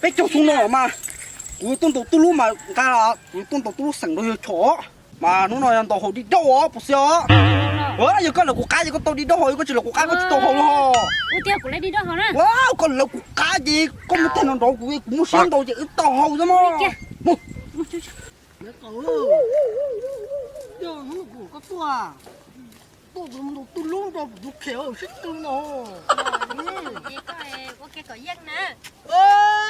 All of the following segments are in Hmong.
Peb caug xyoo no mas kuv tuaj ntaus tub lub mas nqa, kuv tuaj ntaus tub lub xeem nrog yawg Chom, mas hnub no yog ntaus haus di dauj os, puas xyov. Yog koj lawv kuv qab ces koj tau di dauj haus, yog koj tsis lawv kuv qab koj tsis tau haus li ho. Ua tiag kuv lawv di dauj haus na. Koj lawv kuv qab ces koj mus tag no nrov kuv, kuv muaj siab ntau ces wb tau haus xwb mog. Koj tuaj, tuaj mus ntaus tub lub nrog kuv tus khem sib tw no. Ces koj ua ke kom yeej na.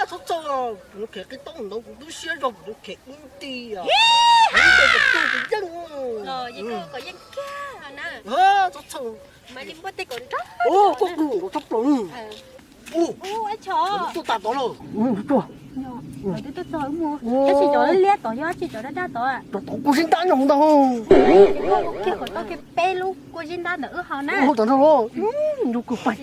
Txhob txhawj, kuv tus khem qi toob ntawd kuv twb siab zog kuv tus khem ib nti os. Kuv tus khem yeej. Los yeej koj kom yeej kiag na. Txhob txhawj. Mas li muaj tej kom nrog. Koj kub nkaus tshaj plaws. Ub, tuaj tas tod lawm. Twb tuaj txog mus. Tab sis cov liab tod yog tsis cov dab dab tod. Cov tod kuj zib ntab nyob ntag. Kiag kom tau kiag peb lub kuj zib ntab ntawm wb haus na. Ub, tod nrog los. Nrog kuv pais.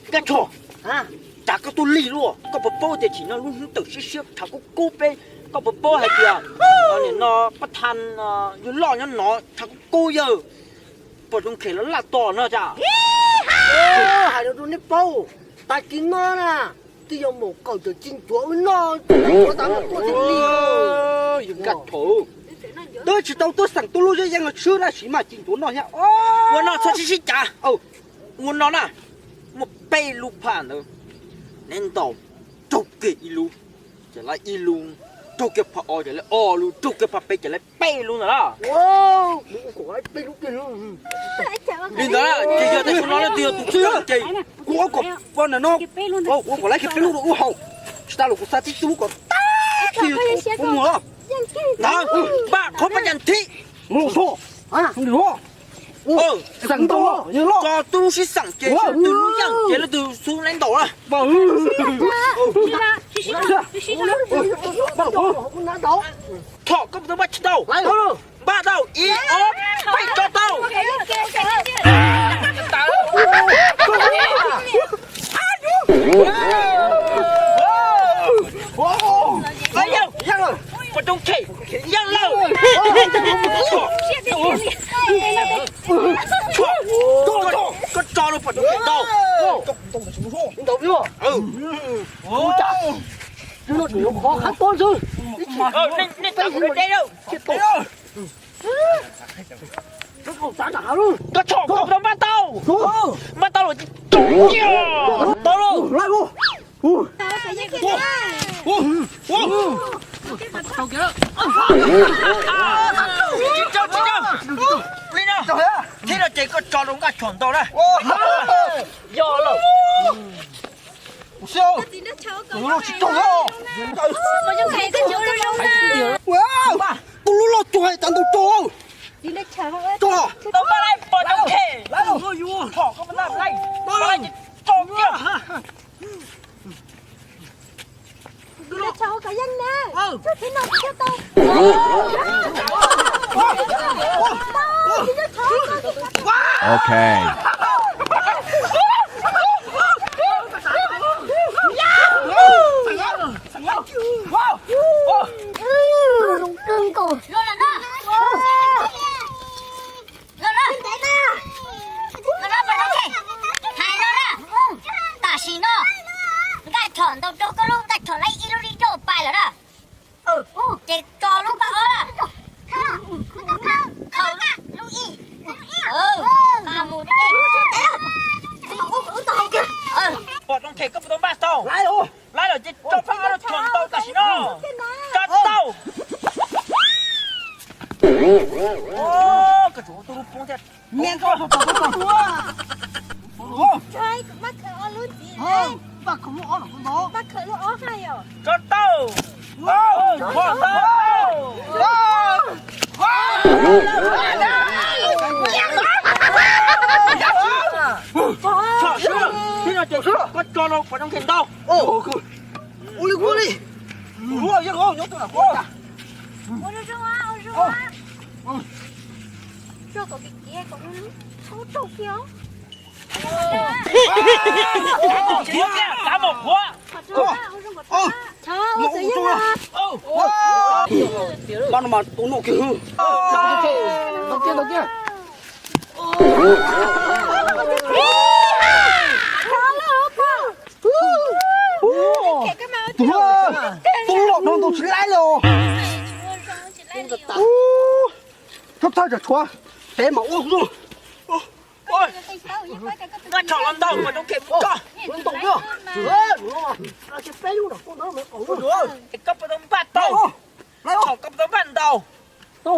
Nkaj Tshos, cas koj tuaj lig luaj, koj puas paub tias tsim no lub hnub tawm siab siab tshav kub kub peb, koj puas paub hais tias nim no pab tha yawg loj nyob no tshav kub kub yawg, pom zoo khem los laj tos no cas. Hais rau nej paub, tag kis no na, twb yuav mus kaum cawm ci ncuav wb noj, ncuav tas mas tuaj thiaj li. Nkaj Tshos, twb tsis tau tuaj xeem tub lub zeb yeeb los swb dab tsi mas ci ncuav noj thiab. Ua no txhob sib sib cav. Ua no na, muaj peb lub phaj ntawd, neb ntaus raug kiag ib lub ces lawv ib lub, raug kiag phaj ob ces lawv ob lub, raug kiag phaj peb ces lawv peb lub ntawd na. Li ntawd ces yog tias xyoo no leej twg yog tus txwj ces kuv ua kom poj niam no, kuv ua kom lawv kiag peb lub rau wb haus, tsis tas los kuv xa tib tug kom tag kis kuv mus os. Ntawd, npaj qhov paj cas thib. Mus xo, xeem ntau, tso tub sib xeem ces leej twg lub yeej ces leej twg xub lawv ntaus na. Tshom, koj puas tau npaj tsis tau? Npaj tau, ib ob peb, tso tau. Pom Rooj Khem, yeej lawm. Koj tso rau pom Rooj Khem ntaus. Nej tau de lawm. Koj tso, koj puas tau npaj tau? Npaj tau lawm, tau lawm. Li no, thiab no ces koj tso rau Nkaj Tshos ntaus na. Yog lawm. Tub lub loj cuag tas ntaus tso. Tso. Ok. Hais no na, tam sim no Nkaj Tshos ntaus raug koj lub, Nkaj Tshos lawv ib lub li rau pais lawm na. Ces tso lub paj ob na. Lub ib. Mus, pom Rooj Khem koj puas tau npaj tau? Lawv lawm ces tso paj ob rau Tshos ntaus tam sim no. Tso tau. Koj tsuas ua tub lub poob thiab. Tso tau. Tso tau. Tso swb lawm, thiab no ces koj tso rau pom Rooj Khem ntaus. Ua li, ua li. Ua zoo, ua zoo. Tso kom kiv kiv kom thaub raug kiag os. Kiv kiag, kav mus qhuav. Pab no mas tus noj kiag. Ntaus kiag, ntaus kiag. Tus, tus los no ntau tsis laib li os. Txhob txhawj tsam tshuav, peb mam ua. Nqa tshom los ntaus kom zoo khem koj. Koj puas tau npaj tau? Tshom koj puas tau npaj ntaus? Tso,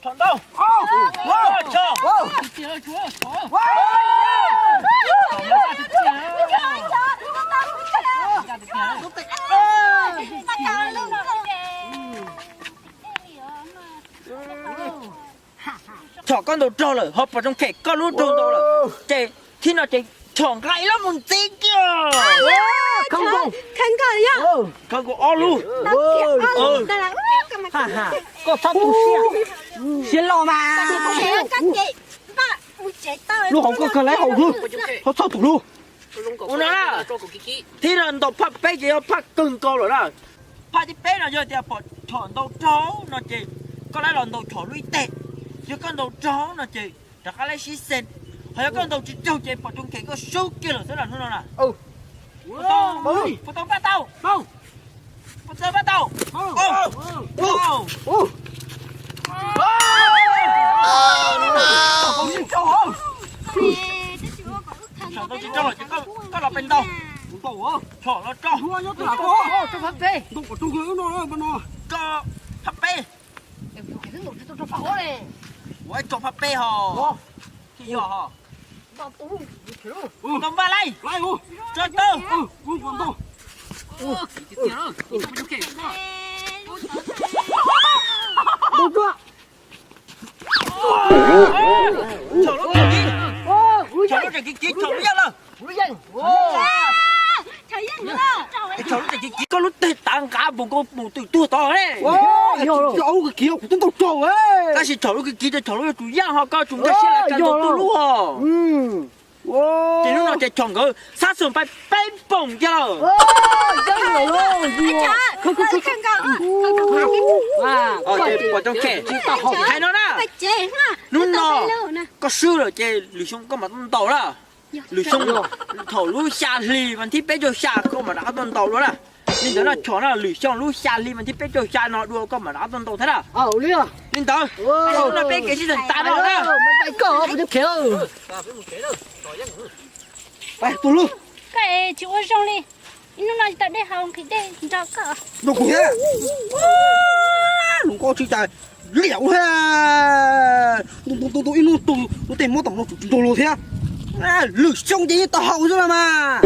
tshom ntaus. Tso. Tshom koj ntaus raug lawm ho pom zoo khem koj lub raug ntaus lawm, ces thib no ces tshom nqa ib lub mus ntxiv kiag. Khaws nkaus ob lub. Koj txhob tu siab, siab loj mas. Lub hauv koj kawg laib hauv hwb, txhob txhob tus lub. Ua no na, thib no ntaus phaj peb ces yog phaj kawg nkaus lawm na. Phaj thib peb no yog tias pom tshom ntaus raug no ces koj laib los ntaus tshom lub ib teg. Yog koj ntaus raug no ces rov qab laib sib xes. Ho yog koj ntaus tsis raug ces pom zoo khem koj sub kiag lawm xwb na hnub no na. Puas tau npaj tau? Puas tau npaj tau? Tshom tsis raug ces koj los pem ntaus. Tshom los tso. Tso phaj peb. Ua tso phaj peb ho. Thiaj yog ho. Tau npaj laij. Tso tawg. Tshom lub tseem kiv kiv, tshom lub yeej lawm. Tshom lub tseem kiv kiv, koj lub teg tav nqa mus koj mus twm tuag tod ne. Kuv twb ntaus raug. Tab sis tshom lub kiv kiv ces tshom lub yuav tsum yeej ho, koj tsum nkag siab los kag ntaus tuj lub ho. Ces hnub no ces tshom nkawd xab xum pais peb poom kiag lawm. Ces pom tau khem hais no na, hnub no koj swb lawm ces lwm xyoo koj mam tuaj ntaus na. Lwm xyoo thaum lub xya hli mas thib peb caug xya koj mam rov qab tuaj ntaus dua na. Li ntawd no tshom no lwm xyoo lub xya hli mas thib peb caug xya no dua koj mam rov qab tuaj ntaus thiab na. Li ntawd, hnub no peb kev sib tham tas no na. Koj tsis ua zoo li, ib hnub no tsis tau dej haus nqhis dej nrog koj. Nrog kuv thiab. Hluas nkauj tsis cas liam ua thiab. Ntu ntu ntu ib hnub tu lub tej muab tom no tsum tsis nrog luag thiab. Lwm xyoo ces yeej tau haus xwb los mas.